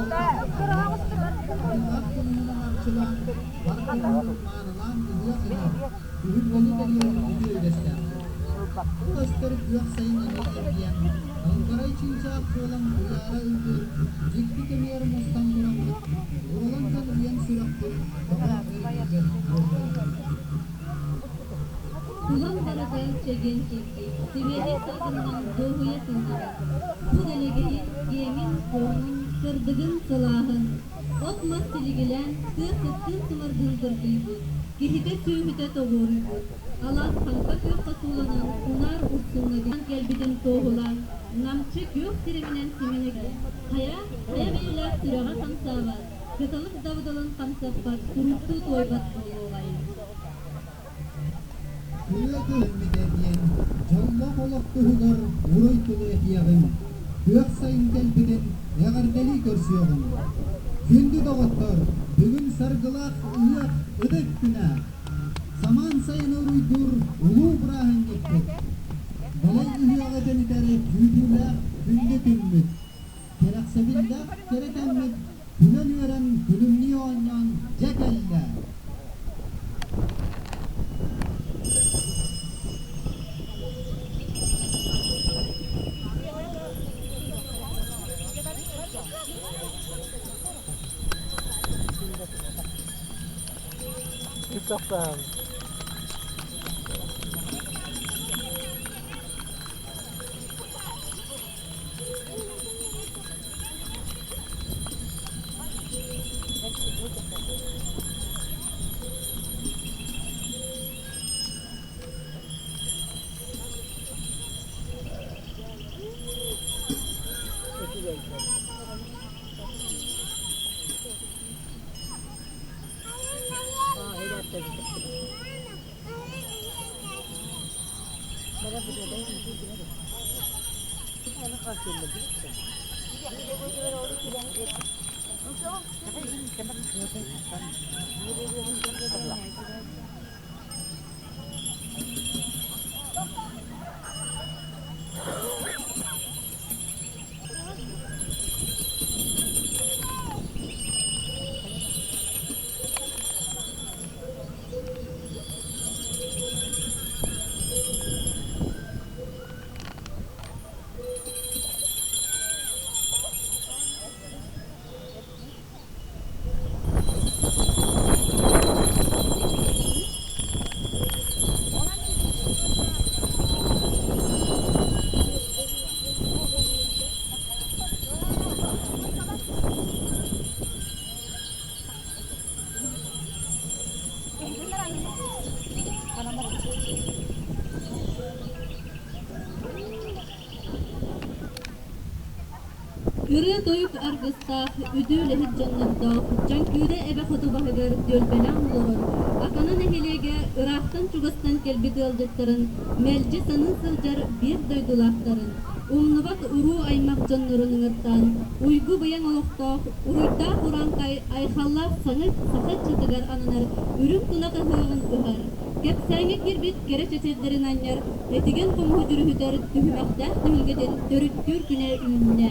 Арыылаах кымыһынан арчылаан, бар дьоммутун маанылаан ыһыах ыһар, түһүлгэни тэрийэр үтүө үгэстээхпит. Бу көстөр күөх сайын эмиэ эргийэн, албарай чыычаах буолан туйаара ыллыыр дьикти кэмигэр мустан тураммыт, уолан дьон уйан сүрэхпит бөҕө эргииригэр дуоһуйабыт. Тулам барыта чэгиэн-чэбдик, сибиэһэй салгынынан дуоһуйа тыынабын. Бу дэлэгэйин, киэҥин-куоҥун, сырдыгын, сылааһын, от-мас силигилээн, тыа сыттыын-сымардыын дыргыйбыт, киһитэ-сүөһүтэ тоҕуоруйбут, алаас хаҥка күөххэ сууланан, унаар урсуҥҥа кэлбитин туоһулаан, намчы күөх сирэминэн симэнэ хайа, хайа бэйэлээх сүрэҕэ хамсаабат, кыталык дабыдалын хамсаппат, курууктуу туойбат буолуоҕай. Күрүө күһүммүтэ диэн дьоллоох олох туһугар уруй тылы этиэҕиҥ, күөх сайын кэлбитин эҕэрдэлии көрсүөҕүҥ. Күндү доҕоттор, бүгүн саргылаах ыһыах ытык күнэ! Самаан сайыны уруйдуур улуу бырааһынньыкпыт! Далай ыһыаҕы тэнитэр күүтүүлээх күндү күммүт! Кэрэхсэбиллээх кэрэ кэммит күлэн-үөрэн күлүмнүү оонньоон дьэ кэллэ! Ырыа-тойук аргыстаах, үтүө үлэһит дьоннордоох Дьөҥкүүдэ эбэ хоту баһыгар түөлбэлээн олорор Акана нэһилиэгэ ыраахтан-чугастан кэлбит ыалдьыттарын мэлдьи саныы сылдьар биир дойдулаахтарын, умнубат уруу-аймах дьоннорун ыҥыртаан, уйгу-быйаҥ олохтоох, уруйдаах урааҥхай айхаллаах саҥа саха ыччатыгар ананар үрүҥ тунах ыһыаҕын ыһар, кэпсээҥҥэ киирбит кэрэ чэчирдэрин анньар, этигэн хомуһу дьүрүһүтэр түһүмэхтээх түһүлгэтин төрүттүүр күнэ үүннэ.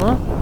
А?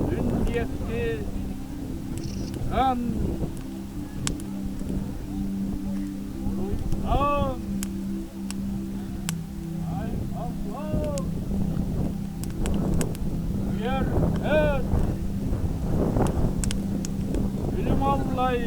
Күн диэки ан Уруйдаан Айхаллаан Үөркөт Күлүм аллай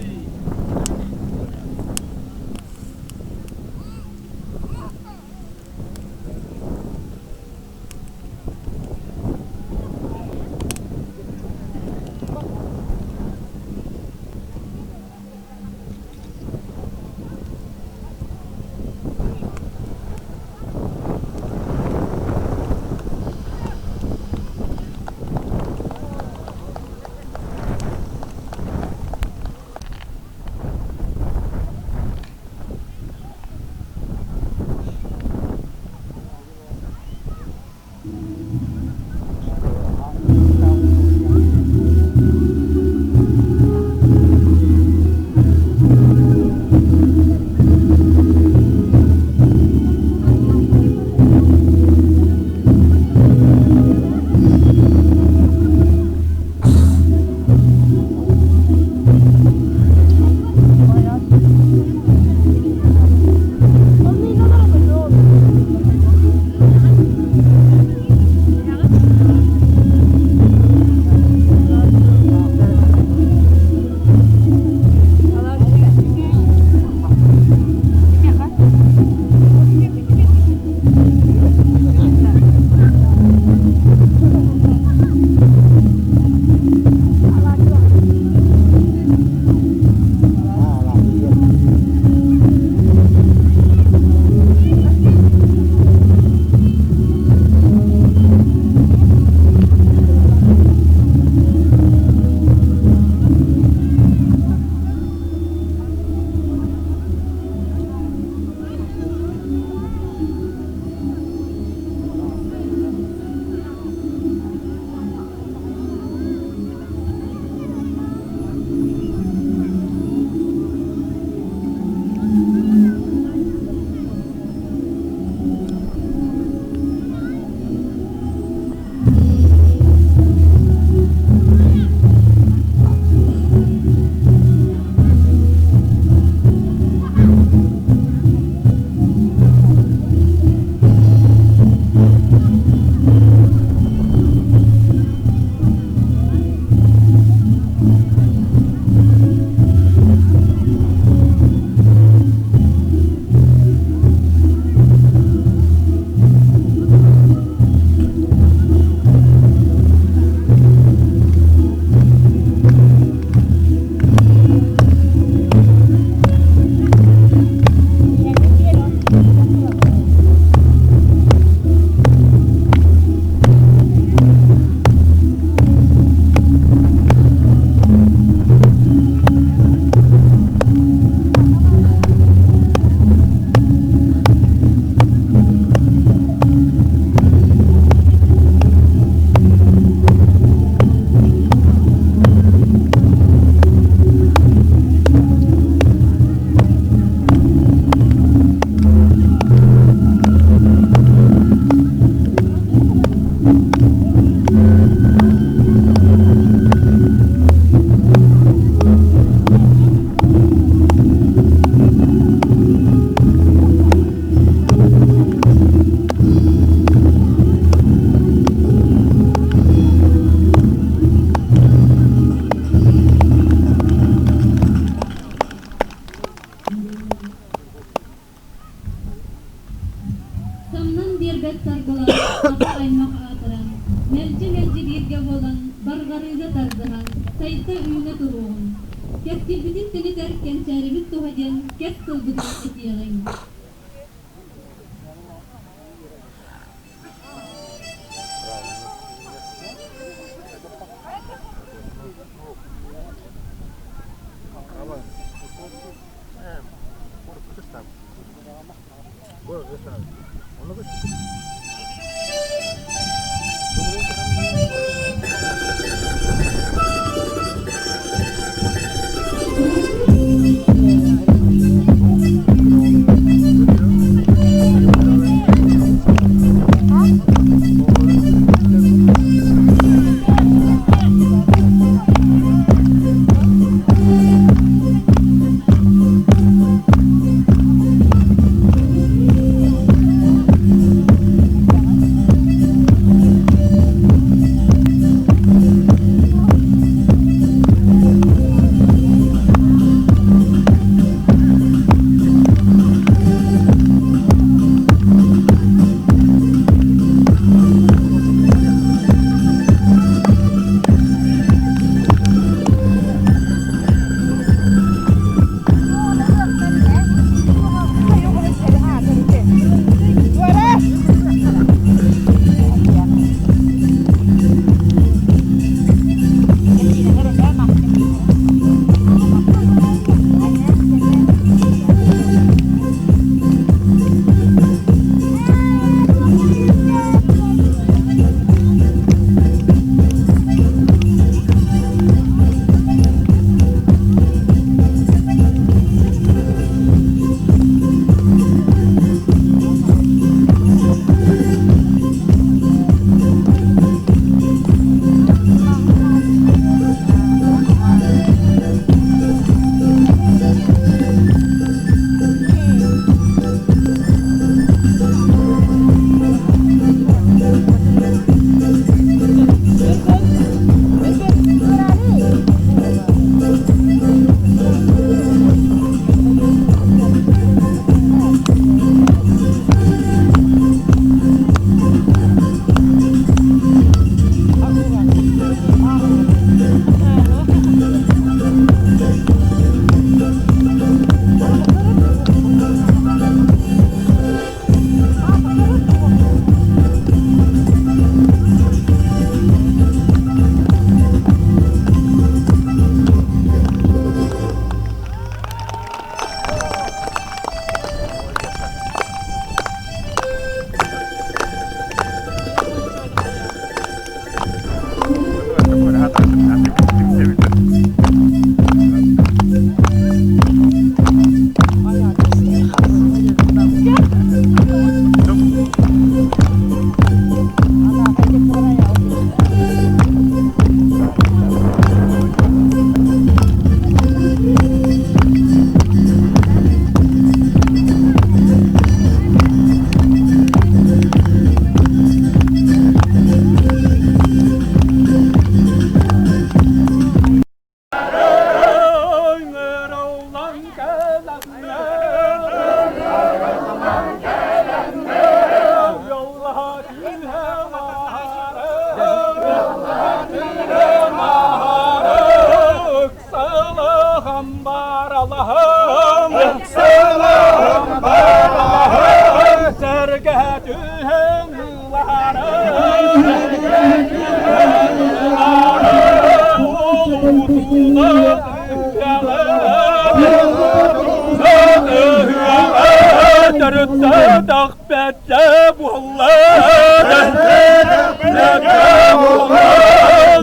Самнан биэрбэт саргылаах саха аймах аатыран, мэлдьи-мэлдьи бииргэ буолан, барҕарыыга тардыһан, сайда-үүнэ туруоҕун. Кэскилбитин тэнитэр кэнчээрибит туһа диэн кэс тылбытын этиэҕиҥ.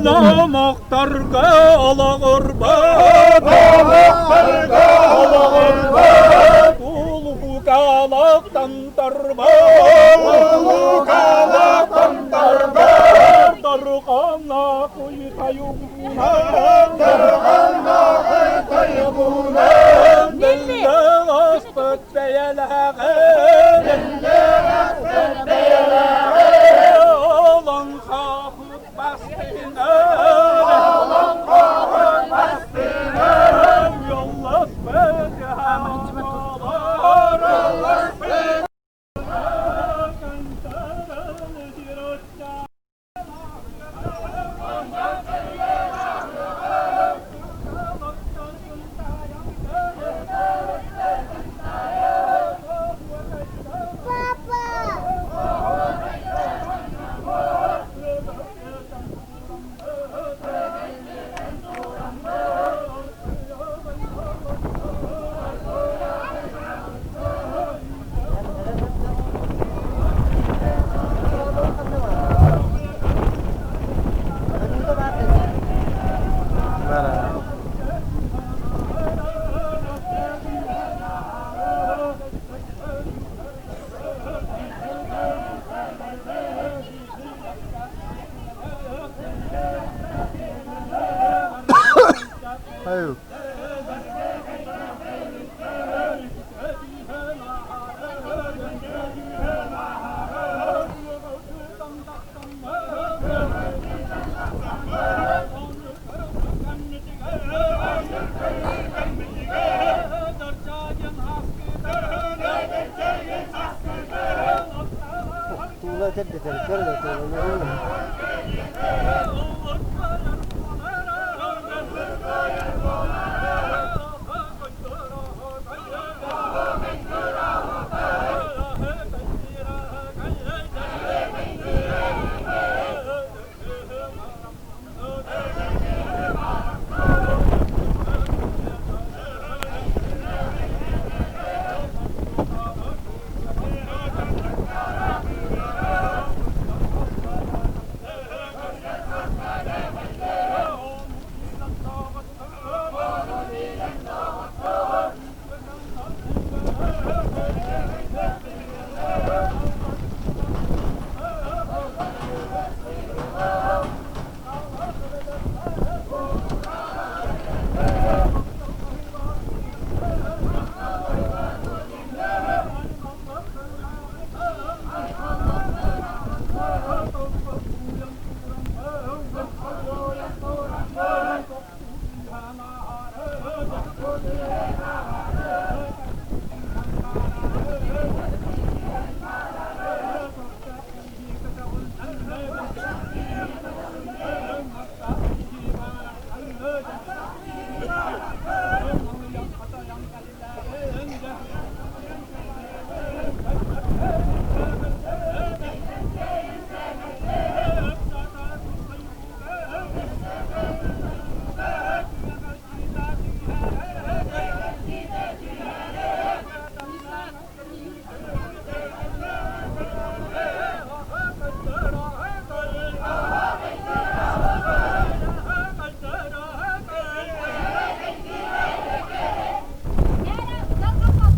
Номохторго олоҕурбат, Улукалахтан тарбат, Дархана куйтайугунан, Биллэ аспыт бэйэлээҕин, Олоҥхоһут бастыҥын, Уолласпыт аҕалар,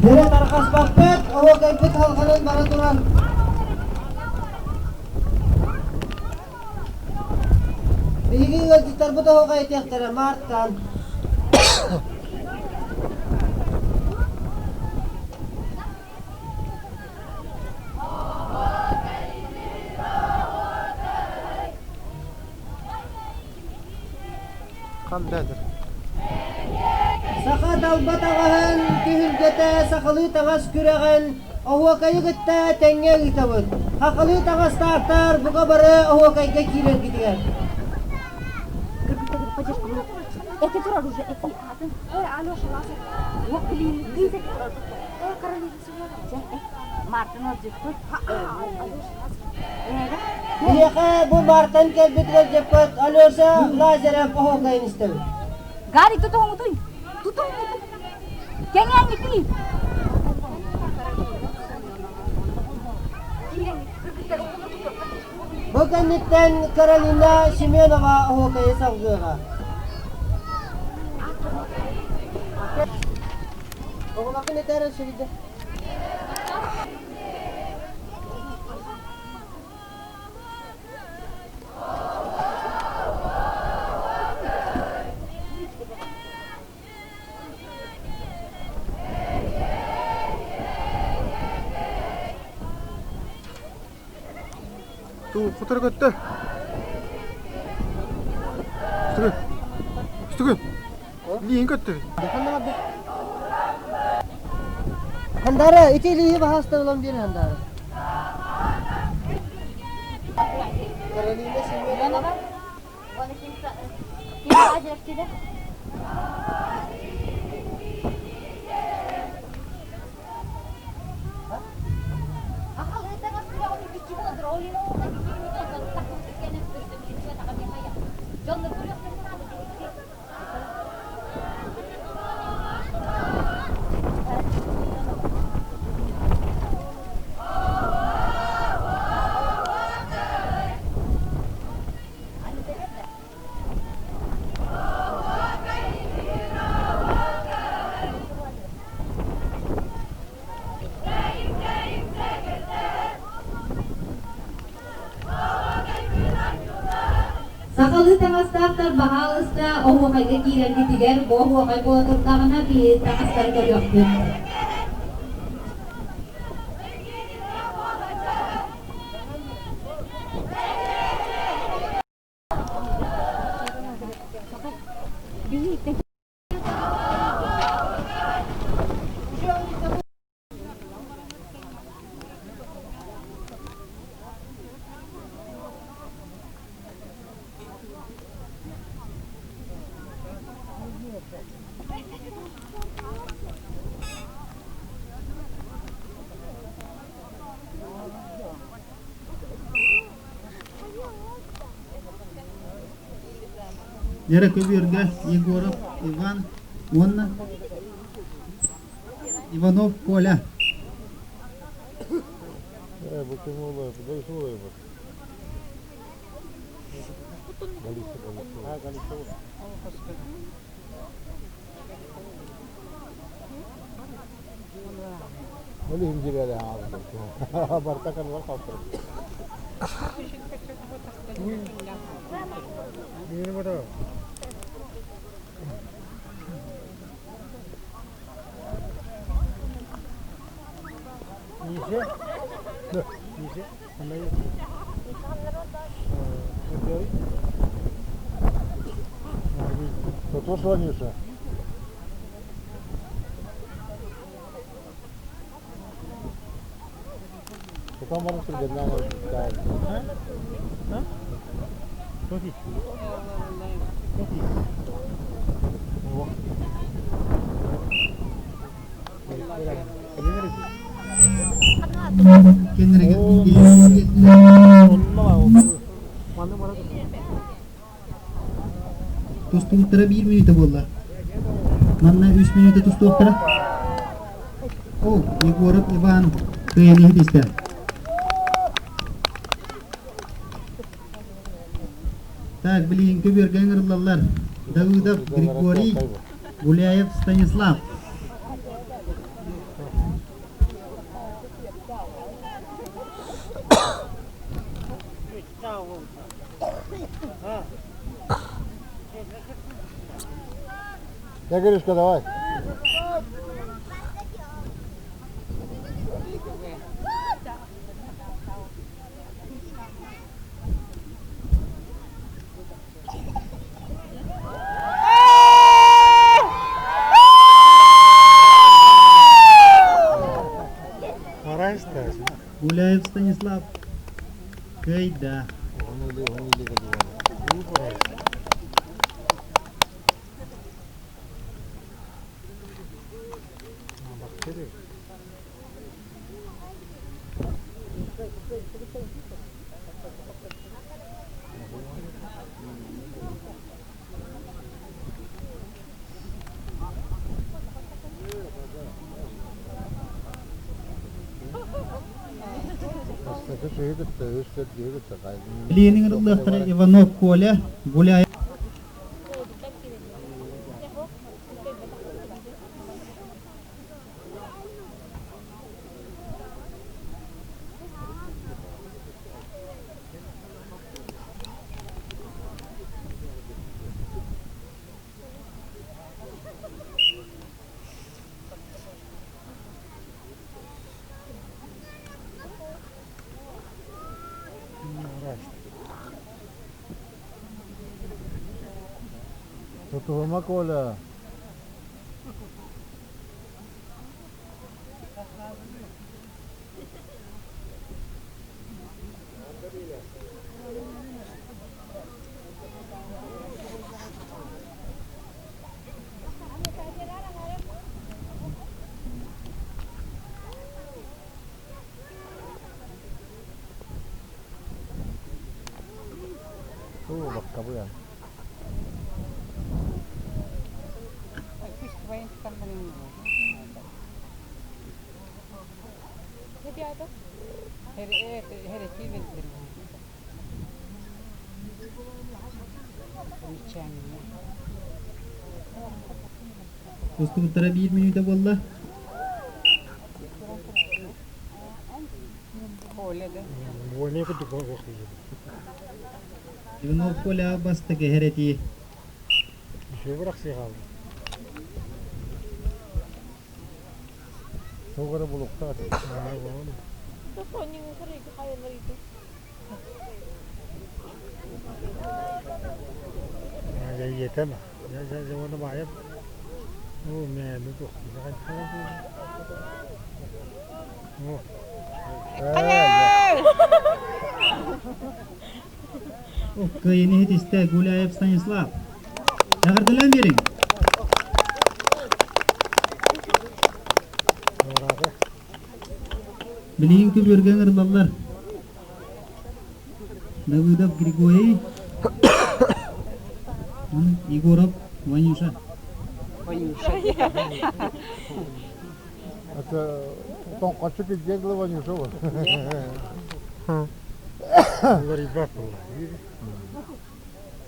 Бэрэ тарҕаспаппыт, оһуокайбыт халҕанан бара турар. Биһиги ыалдьыттарбыт оһуохай этиэхтэрэ Маартан. Саха талба таҥаһын түһүлгэтэ сахалыы таҥас күрэҕин оһуокайы кытта тэҥҥэ ыытабыт. Хахалыы таҥастаахтар бука бары оһуокайга киирэргитигэр. Эти турар уже, эти атын. Эй, Алеша, Лазарь. Вот, блин, Эй, Каролина, Мартын ылдьыппыт. Биһиэхэ бу Мартан кэлбит ыалдьыппыт Алеша Лазарев оһуокайын истэбит. Гарик тутуһуҥутуй? Тутуһуҥутуй? Кэҥээҥҥитий? Бу кэнниттэн Каролина Семенова оһуокайы салгыаҕа. Оҕолоргун этээр өссө Кутары көттө. Үстүгүн. Үстүгүн. Илиин көттө. Хандара, ити илииһи баһаастан ылан биэрин Хандара. Каролина Семенова. Сахалыы таҥастаахтар баһаалыста оһуохайга киирэргитигэр бу оһуохай буола турдаҕына биһиги таҥастары көрүөхпүт. Лера көбүөргэ Егоров Иван уонна Иванов Коля. Тустубуттара биир мүнүүтэ буолла. Манна үс мүнүүтэ тустуохтара. Ол Егоров Иван кыайан иһитистэ. Так, билигин көбүөргэ ыҥырыллаллар. Давыдов Григорий, Гуляев Станислав. Игорюшка, давай. Гуляев Станислав. Кыайда. Ленин ыллыахтара Иванов Коля, Гуляев Тутуһума, Коля. Баккабыан. Устубуттара биир мүнүүтэ буолла. Иванов Коля бастакы иһэр этии. Тугары булуктаат. Кыайыны иһитистэ Гуляев Станислав. Эҕэрдэлээн биэриҥ. Билигин көбүөргэ ыҥырыллаллар. Давыдов Григорий, Егоров Ванюша. Ванюша. Это тоҥхоччу килбиэн дылы Ванюша вот.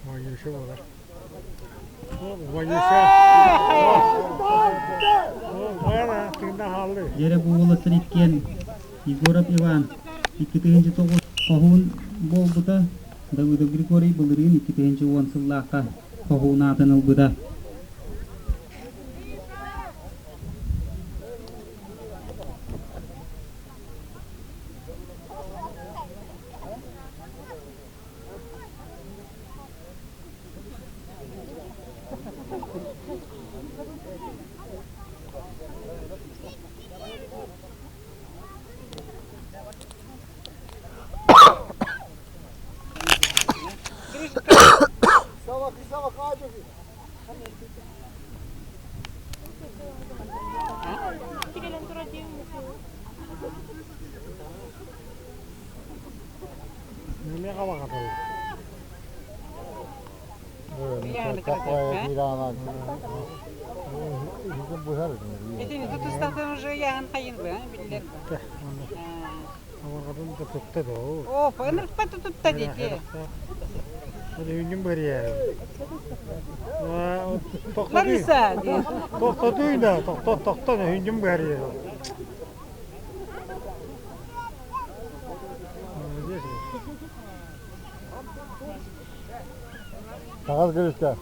Ванюша буолар. Ванюша. Дьэрэ бу уолаттар иккиэн Егоров Иван 2009 хоһуун буолбута, Давыдов Григорий былырыын 2010 сыллаахха хоһуун аатын ылбыта. Итини тутустатын уже яһан хайын бу, биллэр бу. О, ынырыкпа тутутта дети. Лариса Тохтотуйна, тохтот, тохтон, хүннүм бэрия. Таҕас Гришка.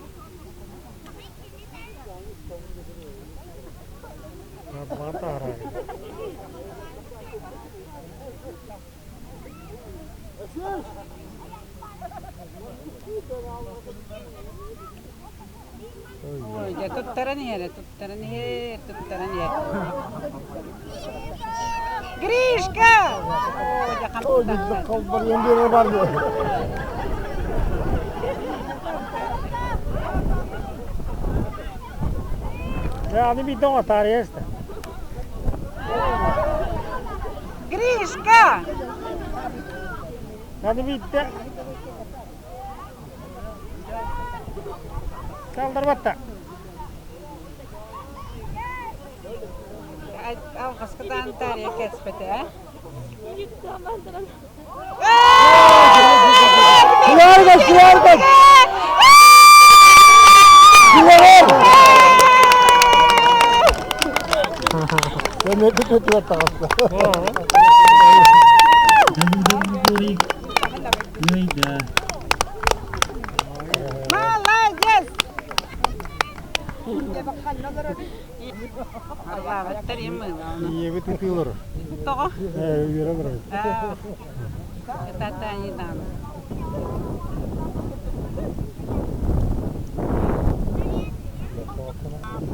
Ой, дьэ туттаран иһэр, туттаран иһэр, туттаран иһэр. Гришка! Ой, дьэ Бар Аны биирдэ оҥотаарыйа истэ. Гришка! Аны биирдэ Салдарбатта. Алҕаскытаан таарыйа кэспэтэ, э? Сылаарга, сылаарга! Сылаар! Көнөтү көтүөр таҕыста. Давыдов Григорий кыайда. Молодец! Ийэбит ытыылар. Тоҕо? Үөрэ олорор. Ытатаани даҕаны.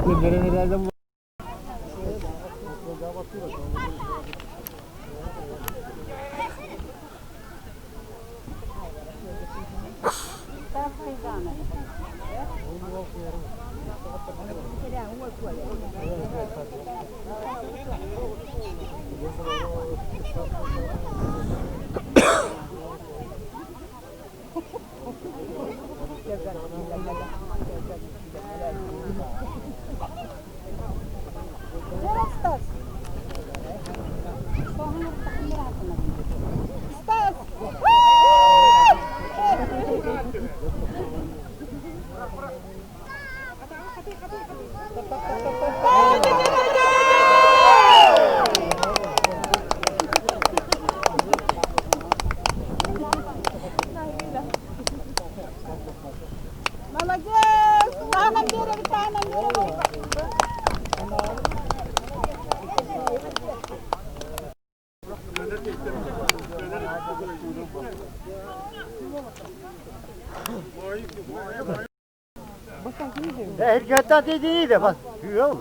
Иккиэннэрин эрээдэн Стас! Стас! Молодец! Таанан биэрэбит, таанан биэрэбит! Эргэтэ диир бас күөл.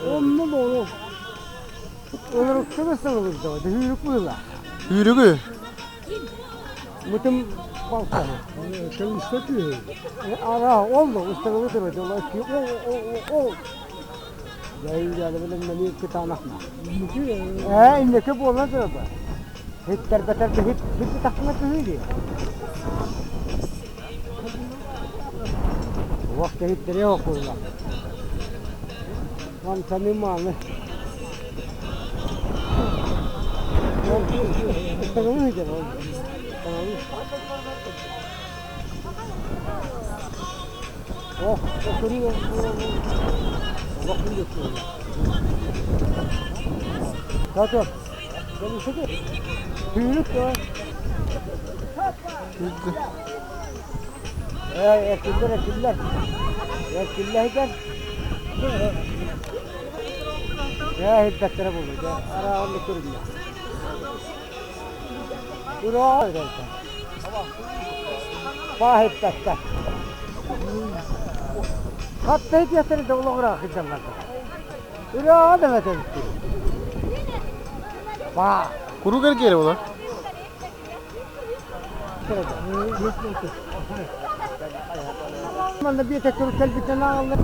Оннун ону. Өлөрүккэ сылылырда, дөһүүрүк быыла. Үүрүгү? Мытым балта. Ара, ол устагылы турады. Ол, ол, Ээ, инники буолан турар. Хиттэрбэтэр да хит хит тахсына түһүү Уох кэһиттэри окулла. Мантаны мааны. Ыстагылы хитер ол. Ох, окуру Татар. Tüylük de. Ekiller, ekiller. Ekiller gider. Ya hiddetlere bulur. Ara onu kurullar. Ura. Баа хиппэттэр. Хатта хитиэхтэрэ да олоҕураах сылдьаллар. Ыраа да эбит. Баа. Курук эргиэрэ буолар. Манна биэтэк кэлбитин аҕалла.